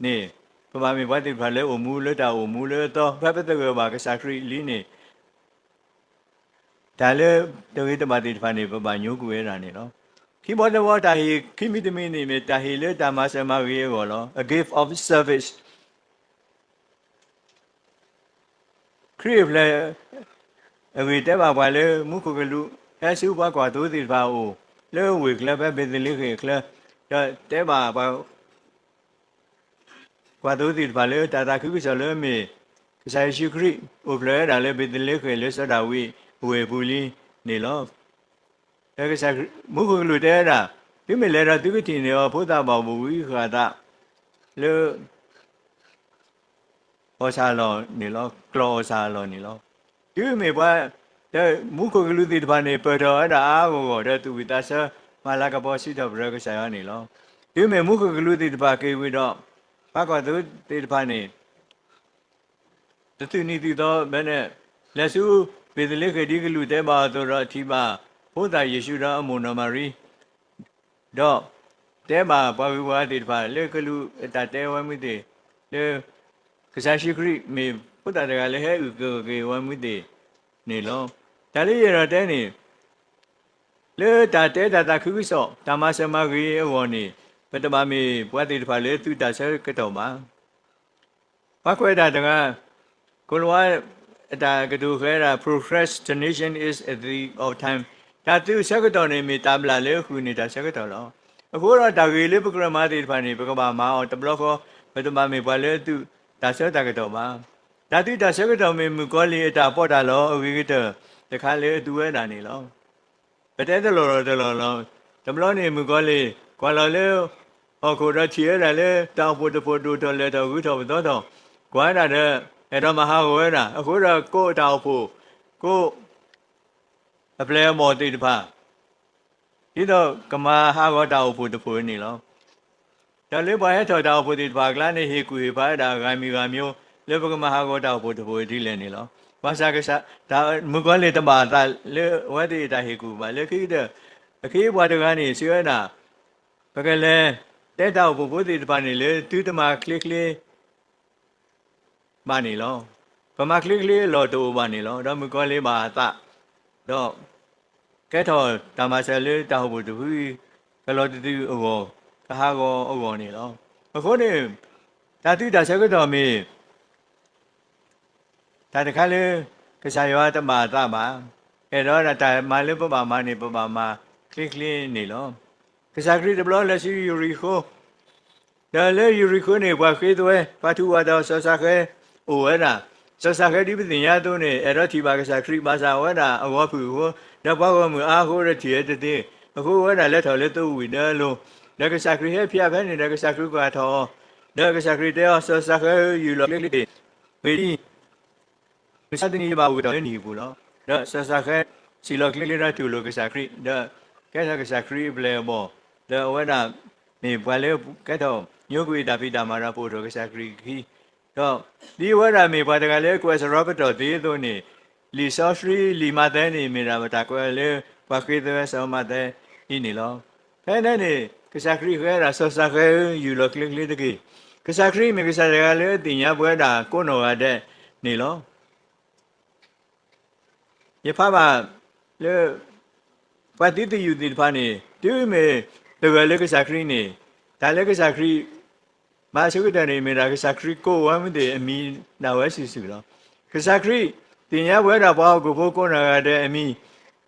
န့ၣ် ပဘၣ်မ့ၢ်ပှၤသ့ၣ်တဖၣ်လၢအိၣ်မူလၢတၢ်အိၣ်မူလၢအသီ ဖဲပသဂၢၢ်ဘၣ်ကစၢ်ခရံာ်လံန့ၣ် တၢ်လၢတဂ့ၤတဘၣ်သ့ၣ်တဖၣ်န့ၣ် ပဘၣ်ညိကွံာ်ဝဲဒၣ်န့ၣ်လီၤ. ခံဘီတဘီ တၢ်ဟ့ၣ်ခံမံၤတမံၤန့ၣ် မ့ၢ်တၢ်ဟ့ၣ်လၢတၢ်မၤစၢၤမၤဂ့ၤအဂီၢ်လီၤ. A gift of service. ခရံာ်အပျဲၢ်အဂ့ၢ်တဲဘၣ်ပှၤလၢ မူခိၣ်ကလူးဟဲဆူပှၤကွၢ်သိသ့ၣ်တဖၣ်အအိၣ် လၢဝ့ၢ်ချၢဖဲဘ့းသလ့ဃ့ၣ်အချၢ, ဒီးတဲဘၣ်ပှၤ ကွၢ်သိသ့ၣ်တဖၣ်လၢ တၢ်သးခုကစီၣ်လၢမ့ၢ် ကစၢ်ယ့ၣ်ၡူးခရံာ်အိၣ်ဖျဲၣ်ဝဲဒၣ်လၢဘ့းသလ့ဃ့ၣ်လၢစီၤဒၤဝံးအဝ့ၢ်အပူၤလံန့ၣ်လီၤ. ဒီးကစၢ်မူခိၣ်ကလူးတဲဝဲဒၣ်, သုမ့ၢ်လဲၤဒီးသုကထံၣ်န့ၢ်အီၤ ဖိသၣ်ဘၣ်ဘိၣ်ဝံဃာ်သးလၢ အီၣ်ဆၣ်အလီၢ်န့ၣ်လီၤ, ကျီၢ်အီၣ်ဆၣ်အလီၢ်န့ၣ်လီၤ. တုၤမ့ၢ်ပှၤ ဒီးမူခိၣ်ကလူးသ့ၣ်တဖၣ်န့ၣ် ပၢၢ်ထီၣ်ဝဲဒၣ်အါအါဂီၢ်ဂီၢ် ဒီးသူၣ်ဝံၣ်သးဆၢ မၤလၤကပီၤစံးထီၣ်ပတြၢၤကစၢ်ယွၤန့ၣ်လီၤ. တုၤမ့ၢ်မူခိၣ်ကလူးသ့ၣ်တဖၣ်က့ၤဝံၤဒီး ပှၤကွၢ်သိသ့ၣ်တဖၣ်န့ၣ် တသူၣ်နံၤသးသီဘၣ်န့ၣ် လဲၤဆူဘ့းသလ့ဃ့ၣ်ဒ်ကလူးတဲဘၣ်အသိးဒီး ထံၣ်ဘၣ်ဖိသၣ်ယ့ၣ်ၡူးဒီးအမိၢ်နီၢ်မၤရံ ဒီးတဲဘၣ်ပှၤဂုၤပှၤဂၤသ့ၣ်တဖၣ်လၢကလူးအတၢ်တဲဝဲမုၢ်သ့ၣ် လၢ ကစၢ်ယ့ၣ်ၡူးခရံာ်မ့ၢ်ဖိသၣ်တဂၤလၢဟဲအုၣ်က့ၤခီၣ်က့ၤဝဲမုၢ်သ့ၣ်န့ၣ်လီၤ. တၢ်လၢယအဲၣ်ဒိးတဲန့ၣ် လၢတၢ်တဲတၢ်သးခုကစီၣ် တၢ်မၤစၢၤမၤဂ့ၤအဂီၢ်န့ၣ် ပတဘၣ်မ့ၢ်ပှၤသ့ၣ်တဖၣ်လၢသုးတၢ်ဆၢကတီၢ်ဘၣ်. ပှၤကွဲးတၢ်တဂၤ ကိၤလၤဝါ အတၢ်ကတိၤဃဲၤဒၣ် procrastination is a thief of time. တၢ်သုးဆၢကတီၢ်န့ၣ် မ့ၢ်တၢ်ဘျၣ်လၢအဃုာ်န့ၢ်တၢ်ဆၢကတီၢ်လီၤ. အဃိဒီးတၢ်ဂ့ၤလၢပကြၢးမၤသ့ၣ်တဖၣ်န့ၣ် ပကဘၣ်မၤအီၤတဘျီဃီ, ပတဘၣ်မ့ၢ်ပှၤလၢသုးတၢ်ဆၢတၢ်ကတီၢ်ဘၣ်. တၢ်သုးတၢ်ဆၢကတီၢ်မ့ၢ်မုၣ်ကီၤလံၢ်အတၢ်ပီးတၢ်လီအဂ့ၤကတၢၢ်တခါလၢအသူဝဲဒၣ်န့ၣ်လီၤ. ပတဲတလီၢ်တလီၢ်လီၤ. တဘျီန့ၣ်မုၣ်ကီၤလံၢ် ကွၢ်လီၤလၢဟီၣ်ခိၣ်ဒီးထံၣ်ဝဲဒၣ်လၢတၢ်အိၣ်ဖှိၣ်တဖှိၣ်ဒိၣ်ထီၣ်လဲၢ်ထီၣ်ဂုၤထီၣ်ပသီထီၣ်, ကွၢ်ဝဲဒၣ်ဒီး အဲၣ်ဒိးမၤဟးဂီၤဝဲဒၣ်, အဃိဒီးကိးအတၢ်အိၣ်ဖှိၣ်, ကိး အပျဲၢ်အဘီၣ်သ့ၣ်တဖၣ် ဒ်သိးကမၤဟးဂီၤတၢ်အိၣ်ဖှိၣ်တဖှိၣ်န့ၣ်လီၤ. ဒီးလၢပှၤဟဲထီၣ်တၢ်အိၣ်ဖှိၣ်သ့ၣ်တဖၣ်အကျါန့ၣ် ဟ့ၣ်ကူၣ်ဟ့ၣ်ဖးဝဲဒၣ်အဂၤမံၤဂၤမံၤ လၢပကမၤဟးဂီၤတၢ်အိၣ်ဖှိၣ်တဖှိၣ်ဒ်လဲၣ်န့ၣ်လီၤ. ဘၣ်ဆၣ်ကစၢ်, တၢ်မုၣ်ကီၤလံၢ်တဘၣ်အသးလၢအဝဲသ့ၣ်တၢ်ဟ့ၣ်ကူၣ်ဘၣ်. လၢခံကတၢၢ်, အခ့အပှၤတဂၤန့ၣ် စံးဝဲဒၣ်, ပကလဲၤတဲတၢ်အိၣ်ဖှိၣ်ဖိသ့ၣ်တဖၣ်န့ၣ်လၢသုတမၤချ့ချ့ ဘၣ်န့ၣ်လီၤ. ပမၤချ့ချ့အလီၢ်တအိၣ်ဘၣ်န့ၣ်လီၤ. ဒီးမုၣ်ကီၤလံၢ်ဘၣ်အသး, ဒီးကဲထီၣ်တၢ်မၤစၢၤလၢတၢ်အိၣ်ဖှိၣ်တဖု ကလီၤတတုၤအဂီၢ်, ကဟးဂီၤအဂီၢ်န့ၣ်လီၤ. အဃိန့ၣ်, တၢ်သုးတၢ်ဆၢကတီၢ်မ့ၢ် တၢ်တခါလၢ ကစၢ်ယွၤတဘၣ်အသးဘၣ်. အဲၣ်ဒိးဒၣ်တၢ်မၤလၢပဘၣ်မၤန့ၣ် ပဘၣ်မၤချ့ချ့န့ၣ်လီၤ. ကစၢ်ခရံာ်တဘျီလဲၤဆူယရံၤဃိ, ဒီးလၢယရံၤဃိန့ၣ် ပှၤဃ့သွဲ, ပှၤထူးပှၤတီၤ စီၤစၤဃဲအိၣ်ဝဲဒၣ်. စီၤစၤဃဲဒ်ပသ့ၣ်ညါအသိးန့ၣ် အဲၣ်ဒိးထံၣ်ဘၣ်ကစၢ်ခရံာ် ဘၣ်ဆၣ်အဝဲဒၣ်အဂီၤဖုၣ်အဃိ, ဒီးပှၤဂီၢ်မုၢ်အါအဃိဒီးထံၣ်ဝဲတသ့, အဃိဝဲဒၣ်လဲၤထီၣ်လၢသိဝံၤဒၢအလိၤ, ဒီးကစၢ်ခရံာ်ဟဲဖျါဖဲန့ၣ်ဒီး ကစၢ်ခရံာ်ကွၢ်ထီၣ်အီၤ, ဒီးကစၢ်ခရံာ်တဲအီၤ, စီၤစၤဃဲဧၢ, ယူၢ်လီၤချ့ချ့တက့ၢ်. ဂ့ၤဒ် မုၢ်ဆါတနံၤယဘၣ်အိၣ်ကတီၢ်လၢနဟံၣ်ပူၤလီၤ. ဒီးစီၤစၤဃဲ စံၣ်လီၤချ့ချ့ဒီးတူၢ်လိာ်ကစၢ်ခရံာ်, ဒီးကဲထီၣ်ကစၢ်ခရံာ်အပျဲၢ်အဘီၣ်, ဒီးအဝဲဒၣ်မ့ၢ်ပှၤလၢကဲထီၣ်ညိကွံာ်တၢ်ဖံးတၢ်မၤဒီး ပိာ်ထွဲကစၢ်ခရံာ်အခံ, ဒီးဒ်အဝဲဒၣ်မ့ၢ်ပှၤတဂၤလၢကွဲးစရီပတီၢ်သ့အသိးန့ၣ်, လံာ်စီဆှံလံာ်မးသဲန့ၣ် မ့ၢ်ဒၣ်တၢ်ကွဲးလၢပှၤဃ့သွဲစီၤမးသဲအံၤန့ၣ်လီၤ. ဖဲန့ၣ်န့ၣ် ကစၢ်ခရံာ်ဃ့ဝဲဒၣ် စီၤစၤဃဲဧၢ, ယူၢ်လီၤချ့ချ့တက့ၢ်. ကစၢ်ခရံာ်မ့ၢ်ကစၢ်တဂၤလၢသ့ၣ်ညါပဝဲဒၣ်ကိးနီၢ်ဂၤဒဲးန့ၣ်လီၤ. ယဖးဘၣ်လၢ ပှၤသံသယုၢ်သ့ၣ်တဖၣ်န့ၣ် တုၤမ့ၢ်သဂၢၢ်လၢကစၢ်ခရံာ်န့ၣ်, တၢ်လၢကစၢ်ခရံာ် ဘၣ်အဆိကတၢၢ်န့ၣ် မ့ၢ်ဒၣ်ကစၢ်ခရံာ်ကိးဝဲမ့ၢ်သ့ၣ်အမံၤဒၣ်ဝဲစုာ်စုာ်လီၤ. ကစၢ်ခရံာ်သ့ၣ်ညါပဝဲဒၣ်ပှၤဟီၣ်ခိၣ်ဖိကိးနီၢ်ဂၤဒဲးအမံၤ,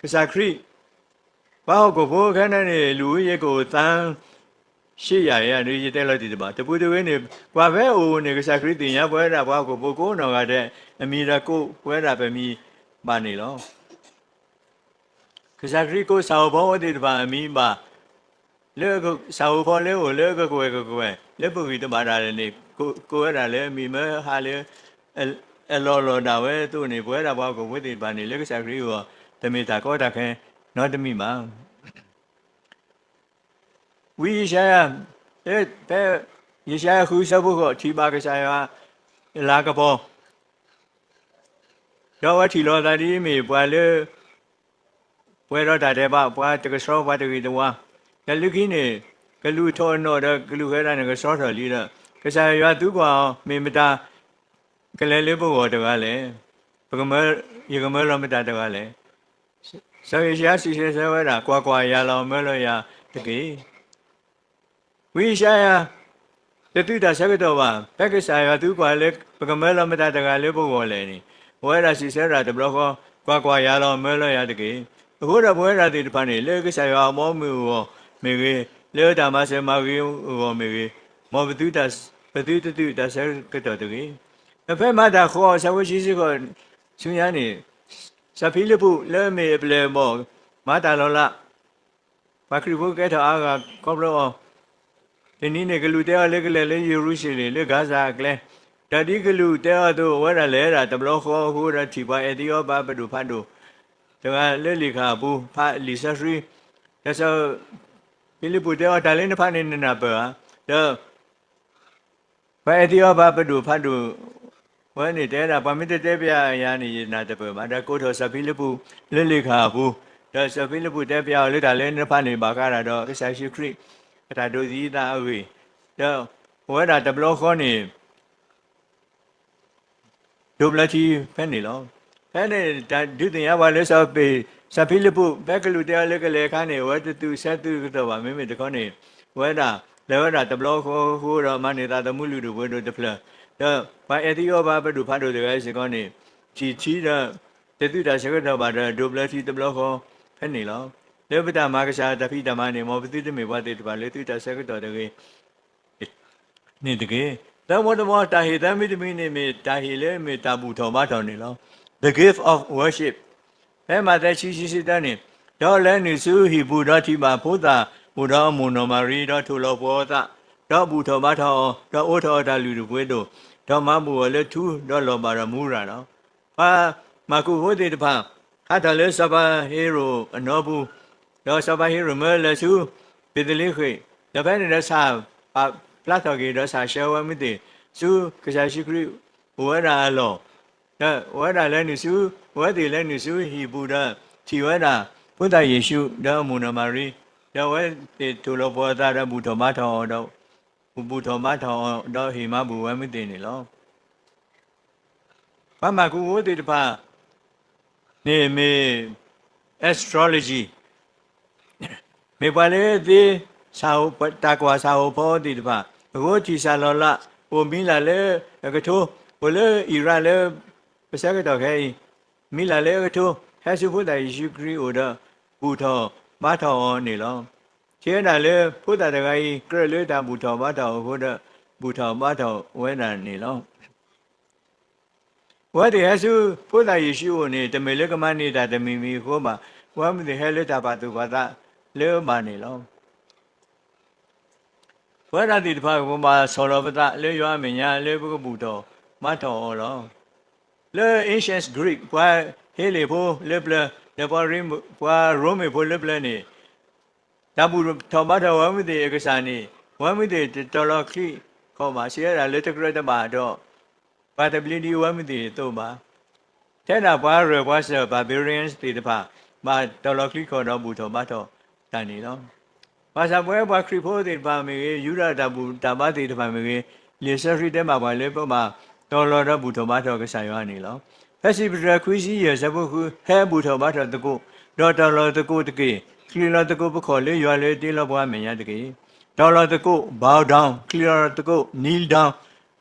ကစၢ်ခရံာ် ပှၤဟီၣ်ခိၣ်ဖိခဲန့ၣ်န့ၣ် လူဦးရေကအိၣ်သန်းရှစ်ရာ ယတဲလီၤတံၢ်တဘၣ်. တပူၤတဂ့ၤန့ၣ် ပှၤဖဲအအိၣ်န့ၣ် ကစၢ်ခရံာ်သ့ၣ်ညါပဝဲဒၣ်ပှၤဟီၣ်ခိၣ်ဖိကိးနီၢ်ဂၤဒဲး အမံၤဒီးကိးဝဲဒၣ်ပမံၤဘၣ်န့ၣ်လီၤ. ကစၢ်ခရံာ်ကိးဆၣ်ဧိၤဖီဧိၤသ့ၣ်တဖၣ်အမံၤဘၣ်, လၢဆၣ်ဧိၤဖီလၢအအိၣ်လၢကကွဲၢ်ကကွဲၢ် လၢပဂံၢ်တဘၣ်တၢ်န့ၣ် ကိးဝဲဒၣ်လၢအမံၤမၢဟါလၢ အလီၢ်လီၢ်ဒၣ်ဝဲအသိးန့ၣ် ပဝဲဒၣ်ပှၤဟီၣ်ခိၣ်ဖိသ့ၣ်တဖၣ်န့ၣ် လၢကစၢ်ခရံာ်အဂီၢ် တမ့ၢ်တၢ်ကီတၢ်ခဲနီတမံၤဘၣ်. ဝံယၡါယၤ, ဖဲယၡါယၤဃုဆၢဖိဃိး ထံၣ်ဘၣ်ကစၢ်ယွၤအလၤကပီၤ, ဒီးအဝဲထံၣ်လိာ်အသးဒ်အမ့ၢ်ပှၤလၢ ပှဲၤဒီးတၢ်ဒဲးဘး, ပှၤတကဆှီ, ပှၤတဂ့ၤတဝါ, ဒီးလၢခံန့ၣ် ကလူးထိးအနီၣ်ဒီးကလူးဃဲၤတၢ်န့ၣ်ကဆှီထီၣ်လံဒီး ကစၢ်ယွၤသံကွၢ်အီၤ, မ့ၢ်မတၤကလဲၤလၢပဂီၢ်တဂၤလဲၣ်. ယကမၢလီၤမတၤတဂၤလဲၣ်. စီၤယၡါယၤစံးဆၢဆၢဝဲဒၣ်, ကွၢ်ကွၢ်, ယၤလီၤ, မၢလီၤယၤတက့ၢ်. ဝံယၡါယၤ တသုတၢ်ဆၢကတီၢ်ဘၣ်. ဖဲကစၢ်ယွၤသံကွၢ်လၢ ပကမၢလီၤမတၤတဂၤလၢပဂီၢ်လဲၣ်န့ၣ်, အဝဲဒၣ်စံးဆၢဒၣ်တဘျီဃီ, ကွၢ်ကွၢ်, ယၤလီၤ, မၢလီၤယၤတက့ၢ်. အဃိဒီးပဝဲဒၣ်သ့ၣ်တဖၣ်န့ၣ် လၢကစၢ်ယွၤအဘီအမုၢ်အဂီၢ်မ့ၢ်ဂ့ၤ, လၢတၢ်မၤစၢၤမၤဂ့ၤအဂီၢ်မ့ၢ်ဂ့ၤ, မ်ပသုတသုတၢ်ဆၢကတီၢ်တဂ့ၤ. ဒီးဖဲမၤတၢ်ဃီအဆၢဖိဆံဆံဃိးဆူညါန့ၣ်, စီၤဖံလံးပူးလၢအမ့ၢ်အပျဲၢ်အဘီၣ် မၤတၢ်လီၤလး ပှၤခရံာ်ဖိကဲထီၣ်အါဂၤခီဖျိအီၤ, တနံၤန့ၣ် ကလူးတဲအီၤလၢကလဲၤလၢယရူၤၡလ့ၣ်လၢကၤစၤအကျဲ, ဒီးဒ်ကလူးတဲအီၤအသိး အဝဲဒၣ်လဲၤဝဲဒၣ်တဘျီဃီအဃိဒီးထံၣ်ပှၤအဲၤသံအီပၤပဒိၣ်ဖးဒိၣ် တဂၤလၢလံာ်ခၣ်အပူၤ ဖးလံာ်စီဆှံ, ဒီးစီၤဖံလံးပူးတဲအီၤ တၢ်လၢနဖးန့ၣ်နနၢ်ပၢၢ်ဧါ. ဒီး ပှၤအဲၤသံအီပၤပဒိၣ်ဖးဒိၣ်ဝဲန့ၣ် တဲဒၣ် ပှၤမ့ၢ်တတဲပျးယၤန့ၣ် ယနၢ်တပၢၢ်ဘၣ်. ဒီးကိးထီၣ်စီၤဖံလံးပူးလၢလံာ်ခၣ်အပူၤ, ဒီးစီၤဖံလံးပူးတဲပျးအီၤလၢတၢ်လၢနဖးန့ၣ် ဘၣ်ဃးဒၣ်ဒီးကစၢ်ယ့ၣ်ၡူးခရံာ်အတၢ်ဒိးသံအသးအဂ့ၢ်, ဒီးပဝဲဒၣ်တဘျီဃီန့ၣ် ဒိးဘျၢထံဖဲန့ၣ်လီၤ. ဖဲန့ၣ် တၢ်ဒုးသ့ၣ်ညါပှၤလၢစီၤပ့း, စီၤဖံလံးပူး ဖဲကလူးတဲအီၤလၢကလဲၤအခါန့ၣ် အဝဲတသုးဆၢသုးကတီၢ်ဘၣ်. မ့မ့ၢ်တခီန့ၣ် အဝဲဒၣ် လဲၤဝဲဒၣ်တဘျီဃီဃိဒီးမၤန့ၢ်သးသမူလုၢ်ဒိၣ်ပှ့ၤဒိၣ်တဖျၢၣ်, ဒီးပှၤအဲၤသံအီပၤပဒိၣ်ဖးဒိၣ်တဂၤအံၤစ့ၢ်ကီးန့ၣ် ထံၣ်ထံဒီး တသုးတၢ်ဆၢကတီၢ်ဘၣ်ဒီး ဒိးဘျၢထံတဘျီဃီဖဲန့ၣ်လီၤ. လၢပတၢ်မၤကစၢ်တၢ်ဖံးတၢ်မၤန့ၣ် မ်ပသုတမ့ၢ်ပှၤသ့ၣ်တဖၣ်လၢသုးတၢ်ဆၢကတီၢ်တဂ့ၤ န့ၣ်တက့ၢ်. သၢမံၤတမံၤ တၢ်ဟ့ၣ်သၢမံၤတမံၤန့ၣ် မ့ၢ်တၢ်ဟ့ၣ်လၢမ့ၢ်တၢ်ဘူၣ်ထီၣ်ဘါထီၣ်န့ၣ်လီၤ. The gift of worship. ဖဲမးသဲ ဆံဆံဆံတၢန့ၣ်, ဒီးလဲၤနုာ်ဆူဟံၣ်ပူၤ ဒီးထံၣ်ဘၣ်ဖိသၣ်အိၣ်ဒီးအမိၢ်နီၢ်မၤရံ ဒီးထိၣ်လီၤပှီၤအသး, ဒီးဘူၣ်ထီၣ်ဘါထီၣ်အီၤ, ဒီးအိးထီၣ်အီၤတၢ်လုၢ်ဒိၣ်ပှ့ၤဒိၣ်, ဒီးမၤဘူၣ်အီၤလၢထူ, ဒီးလီၤဘၣ်ဒီးမူရၤလီၤ. ပှၤမၢကူးဖိသ့ၣ်တဖၣ် ဟးထီၣ်လၢစီၤပၤဟ့ၤရိာ်အနီပူၤ, ဒီးစီၤပၤဟ့ၤရိာ်မၢလဲၤဆူဘ့းသလ့ဃ့ၣ်, ဒီးဖဲန့ၣ်ဒီးဆၣ်ပာ်ဖျါထီၣ်က့ၤ ဒီးဆၣ်ဆှၢဝဲမုၢ်သ့ၣ် ဆူကစၢ်ယ့ၣ်ၡူးခရံာ်အိၣ်ဝဲဒၣ်အလီၢ် ဒီးအဝဲဒၣ်လဲၤနုာ်ဆူ, အဝဲသ့ၣ်လဲၤနုာ်ဆူဟံၣ်ပူၤဒီး ထံၣ်ဝဲဒၣ် ဖိသၣ်ယ့ၣ်ၡူး ဒီးအမိၢ်နီၢ်မၤရံ, ဒီးအဝဲသ့ၣ်ထိၣ်လီၤပှီၢ်အသးဒီးဘူၣ်ထီၣ်ဘါထီၣ်အီၤဒီး, ဘူၣ်ထီၣ်ဘါထီၣ်အီၤဒီးဟ့ၣ်မၤဘူၣ်ဝဲမုၢ်သ့ၣ်န့ၣ်လီၤ. ပှၤမၤကူးဖိသ့ၣ်တဖၣ်န့ၣ်မ့ၢ် astrology မ့ၢ်ပှၤလၢသ့ တၢ်ကွၢ်ဆၣ်ဟီၣ်ဖီသ့ၣ်တဖၣ်, အဃိထံၣ်စၢ်လီၤလး အိၣ်မံၤလၢ်လၢအကထိ, အိၣ်လၢအံရၣ်လၢ ပဆၢကတီၢ်ခဲအံၤ, မံၤလၢ်လၢအကထိ ဟဲဆူဖိသၣ်ယ့ၣ်ၡူးခရံာ်အအိၣ်ဒီး ဘူၣ်ထီၣ်ဘါထီၣ်အီၤန့ၣ်လီၤ. ထံၣ်ဝဲဒၣ်လၢဖိသၣ်တဂၤအံၤ ကြၢးလၢတၢ်ဘူၣ်ထီၣ်ဘါထီၣ်အဃိဒီး ဘူၣ်ထီၣ်ဘါထီၣ်ဝဲဒၣ်န့ၣ်လီၤ. အဝဲသ့ၣ်ဟဲဆူဖိသၣ်ယ့ၣ်ၡူးအအိၣ်န့ၣ် တမ့ၢ်လၢကမၤန့ၢ်တၢ်တမံၤမံၤအဃိဘၣ်. အဝဲမုၢ်သ့ၣ်ဟဲလၢတၢ်ပာ်သူၣ်ပာ်သးလၢအဘၣ်န့ၣ်လီၤ. ပဝဲဒၣ်သ့ၣ်တဖၣ် ပကဘၣ်ဆီၣ်လီၤပသးလၢယွၤအမဲာ်ညါလၢပကဘူၣ်ထီၣ်ဘါထီၣ်အီၤလီၤ. လၢ ancient Greek ပှၤဟ့လ့ၣ်ဖိလၢပျၢၤ ဒီးပှၤရိမ့ၤဖိလၢပျၢၤန့ၣ် တၢ်ဘူၣ်ထီၣ်ဘါထီၣ်ဝဲမုၢ်သ့ၣ်အကစၢ်န့ၣ် ဝဲမုၢ်သ့ၣ်တတီၤလီၤချံခီၣ်ဘၣ် စံးဝဲဒၣ်လၢတကြၢးတဘၣ်ဒီး ပှၤတဘျ့ဒံးဝဲမုၢ်သ့ၣ်အသိးဘၣ်. ထဲဒၣ်ပှၤရၢၢ်ပှၤစၢၢ် barbarians သ့ၣ်တဖၣ် ဘၣ်တီၤလီၤချံခီၣ်ဒီးဘူၣ်ထီၣ်ဘါထီၣ်တၢ်န့ၣ်လီၤ. ဘၣ်ဆၣ်ပဝဲပှၤခရံာ်ဖိသ့ၣ်တဖၣ်မ့ၢ်ဂ့ၤ ယူဒၤတၢ်ဘူၣ်တၢ်ဘါသ့ၣ်တဖၣ်မ့ၢ်ဂ့ၤ လံာ်စီဆှံတဲဘၣ်ပှၤလၢပဘၣ်တီၤလီၤဒီးဘူၣ်ထီၣ်ဘါထီၣ်ကစၢ်ယွၤန့ၣ်လီၤ. ဖဲစံးပတြၢၤခွံဆံယဲၢ်ဆၢဖိဃု ဟဲဘူၣ်ထီၣ်ဘါထီၣ်သကိး, ဒီးတီၤလီၤသကိးတက့ၢ်. ချံးလီၤသကိးပခီၣ်လၢယွၤလၢအတ့လီၤပှၤအမဲာ်ညါတက့ၢ်. တီၤလီၤသကိး bow down, ချံးလီၤသကိး kneel down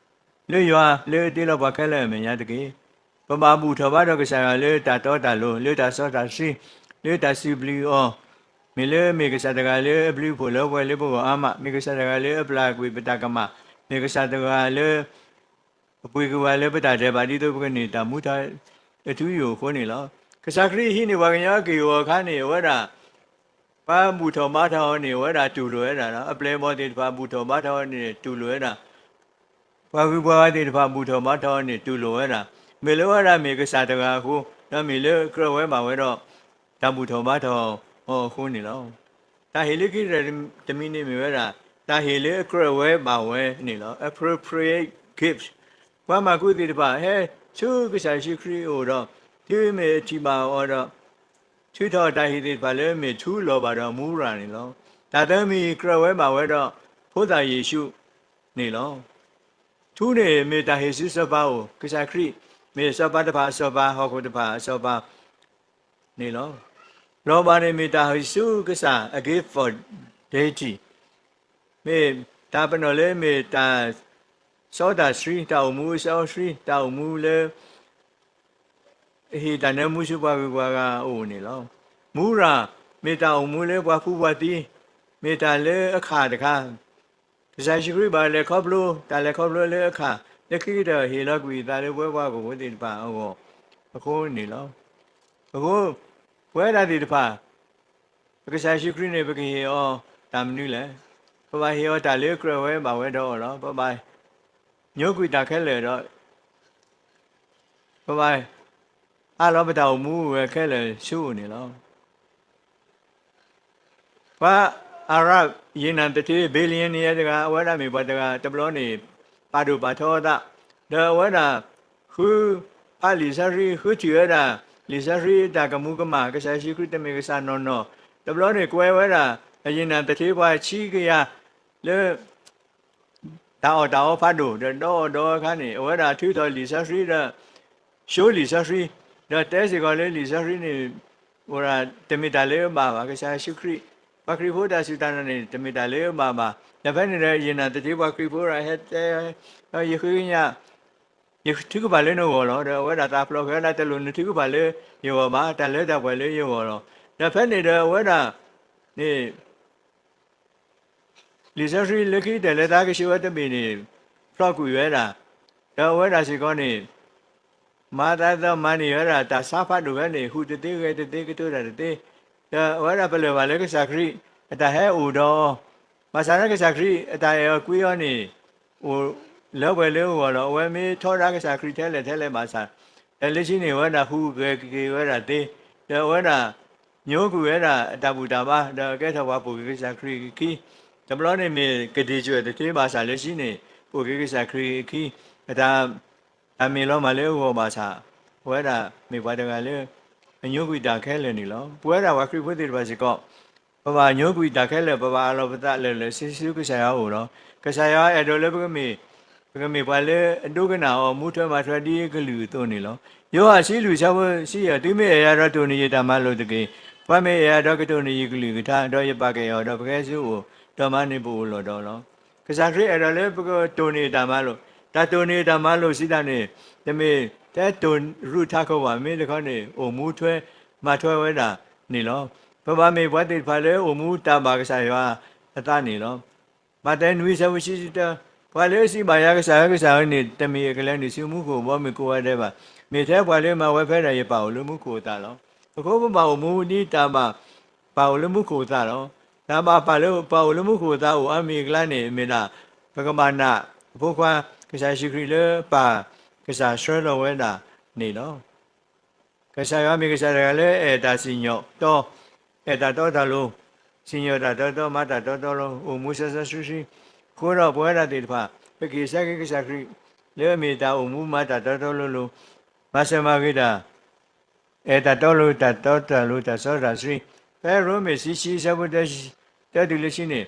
လၢယွၤလၢအတ့လီၤပှၤခဲလၢာ်အမဲာ်ညါတက့ၢ်. ပဘၣ်ဘူၣ်ထီၣ်ဘါထီၣ်ကစၢ်ယွၤလၢတၢ်တီတၢ်လိၤ, လၢတၢ်စီတၢ်ဆှံ, လၢတၢ်စံးဘျုးအီၤ, မ့ၢ်လၢမ့ၢ်ကစၢ်တဂၤလၢအဘျုးအဖှိၣ်လၢပှဲၤလၢပဂီၢ်အါမး, မ့ၢ်ကစၢ်တဂၤလၢအပျၢ်ကွံာ်ပတၢ်ကမၣ်, မ့ၢ်ကစၢ်တဂၤလၢ အပှ့ၤက့ၤပှၤလၢပတၢ်ဒဲးဘး ဒ်သိးပကန့ၢ်တၢ်မူထူယိာ်အဃိန့ၣ်လီၤ. ကစၢ်ခရံာ်ဟံးန့ၢ်ပှၤကညီအက့ၢ်အဂီၤအခါန့ၣ် အဝဲဒၣ် ပှၤဘူၣ်ထီၣ်ဘါထီၣ်အီၤန့ၣ် အဝဲဒၣ်တူၢ်လိာ်ဝဲဒၣ်လီၤ. အပျဲၢ်အဘီၣ်သ့ၣ်တဖၣ်ဘူၣ်ထီၣ်ဘါထီၣ်အီၤန့ၣ် တူၢ်လိာ်ဝဲဒၣ်. ပှၤဂုၤပှၤဂၤသ့ၣ်တဖၣ်ဘူၣ်ထီၣ်ဘါထီၣ်အီၤန့ၣ် တူၢ်လိာ်ဝဲဒၣ်. မ့ၢ်လၢအဝဲဒၣ်မ့ၢ်ကစၢ်တဂၤအဃိ, ဒီးမ့ၢ်လၢကြၢးဝဲဘၣ်ဝဲဒီး တၢ်ဘူၣ်ထီၣ်ဘါထီၣ်အီၤအဃိန့ၣ်လီၤ. တၢ်ဟ့ၣ်လၢခံကတၢၢ်တမံၤန့ၣ်မ့ၢ်ဝဲဒၣ် တၢ်ဟ့ၣ်လၢအကြၢးဝဲဘၣ်ဝဲန့ၣ်လီၤ. Appropriate gift. ပှၤမၤကူးသ့ၣ်တဖၣ် ဟဲဆူကစၢ်ယ့ၣ်ၡူးခရံာ်အအိၣ်ဒီး တုၤမ့ၢ်အထံၣ်ဘၣ်အီၤဒီး ထုးထီၣ်တၢ်ဟ့ၣ်သ့ၣ်တဖၣ်လၢမ့ၢ်ထူလီၤဘၣ်ဒီးမူရၤန့ၣ်လီၤ. တၢ်သၢမံၤကြၢးဝဲဘၣ်ဝဲဒီး ဖိသၣ်ယ့ၣ်ၡူးန့ၣ်လီၤ. ထူန့ၣ်မ့ၢ်တၢ်ဟ့ၣ်ဆူစီၤပၤအအိၣ်, ကစၢ်ခရံာ် မ့ၢ်စီၤပၤတဖၣ်အစီၤပၤ, ဟီၣ်ခိၣ်တဖၣ်အစီၤပၤန့ၣ်လီၤ. လီၤဘၣ်န့ၣ်မ့ၢ်တၢ်ဟ့ၣ်ဆူကစၢ်, a gift for deity, မ့ၢ်တၢ်ပနီၣ်လၢမ့ၢ်တၢ်စီတၢ်ဆှံ, တၢ်အိၣ်မူအစီဆှံ, တၢ်အိၣ်မူလၢ အဟ့ၣ်တၢ်နၢမူဆူပှၤဂုၤပှၤဂၤအအိၣ်န့ၣ်လီၤ. မူရၤ မ့ၢ်တၢ်အိၣ်မူလၢပှၤဖှူပှၤသံ, မ့ၢ်တၢ်လၢအခၣ်တခါ, ကစၢ်ယ့ၣ်ၡူးခရံာ်ဘၣ်လဲၤခီဖျိ, တၢ်လဲၤခီဖျိလၢအခၣ်, လၢခံကတၢၢ်ဟ့ၣ်လီၤကွံာ်အသးလၢပဝဲပှၤဟီၣ်ခိၣ်ဖိသ့ၣ်တဖၣ်အဂီၢ်အဃိန့ၣ်လီၤ. အဃိ ပဝဲဒၣ်သ့ၣ်တဖၣ် ပကစၢ်ယ့ၣ်ၡူးခရံာ်န့ၣ် ပကဟ့ၣ်အီၤတၢ်မနုၤလဲၣ်. ပဘၣ်ဟ့ၣ်အီၤတၢ်လၢကြၢးဝဲဘၣ်ဝဲဒီးအီၤလီၤ. ပဘၣ်ညိကွံာ်တၢ်ခဲလၢာ်ဒီး ပဘၣ်အးလီၤပတၢ်အိၣ်မူဝဲခဲလၢာ်ဆူအအိၣ်န့ၣ်လီၤ. ပှၤအၤရၣ် ယ့ၣ်နၢ်သထ့ billionaire တဂၤ အဝဲဒၣ်မ့ၢ်ပှၤတဂၤတဘျီန့ၣ် ပာ်ဒိၣ်ပာ်ထီအသး, ဒီးအဝဲဒၣ် ဃုဖးလံာ်စီဆှံ ဃုထံၣ်ဝဲဒၣ် လံာ်စီဆှံအတၢ်ကမူၤကမၣ် ကစၢ်ယ့ၣ်ၡူးခရံာ်တမ့ၢ်ကစၢ်နီၢ်နီၢ်, တဘျီန့ၣ်ကွဲဝဲဒၣ် အယ့ၣ်နၢ်သထ့ပှၤဆံကယၤလၢ တၢ်အီၣ်တၢ်အီဖးဒိၣ် ဒီးဒီအီၣ်ဒီအီအခါန့ၣ် အဝဲဒၣ်ထုးထီၣ်လံာ်စီဆှံဒီး show လံာ်စီဆှံ, ဒီးတဲစ့ၢ်ကီးလၢလံာ်စီဆှံန့ၣ် အိၣ်ဒၣ်တမ့ၢ်တၢ်လၢအဘၣ်ဘၣ်, ကစၢ်ယ့ၣ်ၡူးခရံာ် ပှၤခရံာ်ဖိတၢ်စူၢ်တၢ်နာ်န့ၣ် တမ့ၢ်တၢ်လၢအဘၣ်ဘၣ်. ဒီးဖဲန့ၣ်ဒီး ယ့ၣ်နၢ်သထ့ပှၤခရံာ်ဖိဒၣ်ဟဲတဲ ဒီးယဃ့ကညး ယထုကဖၣ်လၢနဂီၢ်လီၤ. ဒီးအဝဲဒၣ်သးဖျိးဃာ်ဝဲဒၣ် တလိၣ်နထုကဖၣ်လၢယဂီၢ်ဘၣ်, တၢ်လၢတၢ်ပှဲၤလၢယဂီၢ်လီၤ. ဒီးဖဲန့ၣ်ဒီးအဝဲဒၣ်န့ၣ် လံာ်စီဆှံလၢခံကတၢၢ်လၢသးကဆှၢဝဲတဘ့ၣ်န့ၣ် ဖျီၣ်ကွံာ်ဝဲဒၣ်, ဒီးအဝဲဒၣ်စ့ၢ်ကီးန့ၣ် မၤသးဒ်သိးမၤန့ၢ်ဝဲဒၣ် တၢ်ဆါဖးဒိၣ်ဖဲန့ၣ် ဟူးတသ့ဂဲၤတသ့ ကတိၤတၢ်တသ့, ဒီးအဝဲဒၣ်ပလၢၢ်ဘၣ်လၢကစၢ်ခရံာ်အတၢ်ဟဲအိၣ်ဒီးအီၤ, ဘၣ်ဆၣ်လၢကစၢ်ခရံာ်အတၢ်အဲၣ်အီၤကွံအီၤန့ၣ် အိၣ်လၢပှဲၤလၢအဂီၢ်ဒီး အဝဲမ့ၢ်ထီဒါကစၢ်ခရံာ်ထဲလဲၣ်ထဲလဲၣ်ဘၣ်ဆၣ်, ဒီးလၢခံန့ၣ် အဝဲဒၣ်ဟူးဂဲၤက့ၤဝဲဒၣ်သ့, ဒီးအဝဲဒၣ် ညိကွံာ်ဝဲဒၣ်အတၢ်ဘူၣ်တၢ်ဘါ ဒီးအကဲထီၣ်ပှၤပိာ်က့ၤကစၢ်ခရံာ်အခံ, တဘျီန့ၣ်မ့ၢ်ကဒံၣ်စၢၢ်တထ့ဘၣ်ဆၣ် လၢခံန့ၣ် ပိာ်က့ၤကစၢ်ခရံာ်အခံ, အတၢ် တၢ်မ့ၢ်လီၤမၢ်လၢအဂီၢ်ဘၣ်ဆၣ် ပဝဲဒၣ်မ့ၢ်ပှၤတဂၤလၢ အညိကွံာ်တၢ်ခဲလၢာ်န့ၣ်လီၤ. ပဝဲဒၣ်ပှၤခရံာ်ဖိသ့ၣ်တဖၣ်စ့ၢ်ကီး ပဘၣ်ညိကွံာ်တၢ်ခဲလၢာ်, ပဘၣ်အးလီၤပသးလၢာ်လၢာ်ဆ့ဆ့ဆူကစၢ်ယွၤအအိၣ်လီၤ. ကစၢ်ယွၤအဲၣ်ဒိးလၢပကမ့ၢ်, ပကမ့ၢ်ပှၤလၢအဒိကနၣ်အီၤ မူထွဲမၤထွဲဒ်အကလုၢ်အသိးန့ၣ်လီၤ. ယိၤဟၣ်ဆံလွံၢ်ဆၢဖိဆံယဲၢ်, သုမ့ၢ်အဲၣ်ယၤဒီးတိၢ်န့ၢ်ယတၢ်မၤလိာ်တက့ၢ်. ပှၤမ့ၢ်အဲၣ်ယၤဒီးကတိၢ်န့ၢ်ယကလုၢ်ကထါ, ဒီးယပာ်ကအဲၣ်အီၤ, ဒီးပကဟဲဆူအအိၣ်, ဒီးမၤန့ၢ်ပအိၣ်လီၢ်ဒီးလီၤ. ကစၢ်ခရံာ်အဲၣ်ဒိးလၢပကတိၢ်န့ၢ်တၢ်မၤလိာ်, တၢ်တိၢ်န့ၢ်တၢ်မၤလိာ်စံးတၢ်န့ၣ် တမ့ၢ်ထဲတိၢ်ရူၢ်ထးခိၣ်ဘၣ်, မ့ၢ်တခီန့ၣ် အိၣ်မူထွဲမၤထွဲဝဲဒၣ်န့ၣ်လီၤ. ပဘၣ်မ့ၢ်ပှၤသ့ၣ်တဖၣ်လၢအိၣ်မူတၢ်ဘၣ်ကစၢ်ယွၤအသးန့ၣ်လီၤ. မးသဲနွံဆၢဖိဆံတၢ, ပှၤလၢအစံးဘၣ်ယၤ ကစၢ်ဧၢ, ကစၢ်ဧၢန့ၣ် တမ့ၢ်အကလဲၤနုာ်ဆူမူခိၣ်ဘီမုၢ်ကိးဂၤဒဲးဘၣ်, မ့ၢ်ထဲပှၤလၢမၤဝဲဖဲဒၣ်ယပၢ်အိၣ်လၢမူခိၣ်အသးလီၤ. အဃိပဘၣ်အိၣ်မူဒ်တၢ်ဘၣ် ပၢ်အိၣ်လၢမူခိၣ်အသးလီၤ. တၢ်ဘၣ်ပၢ်လၢပၢ်အိၣ်လၢမူခိၣ်အသးအိၣ်အါမံၤအကျါန့ၣ် မ့ၢ်ဒၣ် ပကဘၣ်နာ်အဖိခွါ ကစၢ်ယ့ၣ်ၡူးခရံာ်လၢပၢ် ကစၢ်ဆှၢလီၤဝဲဒၣ်န့ၣ်လီၤ. ကစၢ်ယွၤမ့ၢ်ကစၢ်တဂၤလၢအဲၣ်တၢ်စံၣ်ညီၣ်တီ, အဲၣ်တၢ်တီတၢ်လိၤ, စံၣ်ညီၣ်တၢ်တီတီ, မၤတၢ်တီတီလိၤ, အိၣ်မူစီစီဆှံဆှံ, အဃိဒီးပဝဲဒၣ်သ့ၣ်တဖၣ် ပက့ၤဆၢက့ၤကစၢ်ခရံာ် လၢအမ့ၢ်တၢ်အိၣ်မူမၤတၢ်တီတီလိၤလိၤ, မၤစၢၤမၤဂ့ၤတၢ် အဲၣ်တၢ်တီလိၤ တၢ်တီတၢ်လိၤ တၢ်စီတၢ်ဆှံ, ဖဲရိမ့ၤဆံဆံဆၢဖိတၢတုၤလၢဆံန့ၣ်,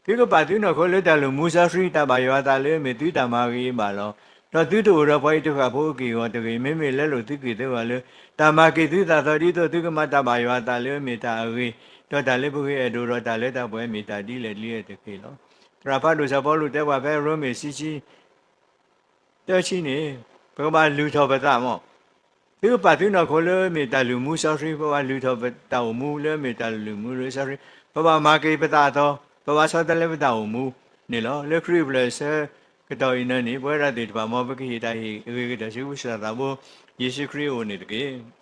သုကပာ်သုနီၢ်ခိလၢတၢ်လုၢ်မူစီဆှံ တၢ်ဘၣ်ယွၤအသးလၢအမ့ၢ်သုတၢ်မၤဂ့ၤဘၣ်လီၤ. ဒီးသုတအိၣ်ဒီးပှၤအံၤတဃၣ်ဖိအက့ၢ်အဂီၤတဂ့ၤ, မ့မ့ၢ်လဲလိာ်သုက့ၢ်သုဂီၤလၢ တၢ်မၤက့ၤသုသးသီ ဒ်သိးသုကမၤတၢ်ဘၣ်ယွၤအသးလၢအမ့ၢ်တၢ်အဂ့ၤ, ဒီးတၢ်လၢပဂ့ၤအဲၣ်ဒိးဒီးတၢ်လၢတၢ်ပှဲၤ မ့ၢ်တၢ်ဒ်လဲၣ်ဒ်လဲၣ်တက့ၢ်လီၤ. သရၣ်ဖးဒိၣ်စီၤပီလူးတဲပှၤဖဲရိမ့ၤဆံဆံ တၢဆံန့ၣ်, ပကဘၣ်လုၢ်ထီၣ်ပသးမး, သုကပာ်သုနီၢ်ခိလၢအမ့ၢ်တၢ်လုၢ်မူစီဆှံ, ပဘၣ်လုၢ်ထီၣ်ပတၢ်အိၣ်မူလၢအမ့ၢ်တၢ်လုၢ်မူလၢစီဆှံ, ပဘၣ်မၤက့ၤပသးအသီ, ပဘၣ်ဆီတလဲပတၢ်အိၣ်မူန့ၣ်လီၤ. လၢခရံာ်အပျဲၢ်အဆၢကတီၢ်အံၤန့ၣ် ပဝဲဒၣ်သ့ၣ်တဖၣ် မ်ပကဟ့ၣ်တၢ်ဟ့ၣ်အဂ့ၤကတၢၢ်ဆူကစၢ်သးဘိ ယ့ၣ်ၡူးခရံာ်အအိၣ်န့ၣ်တက့ၢ်.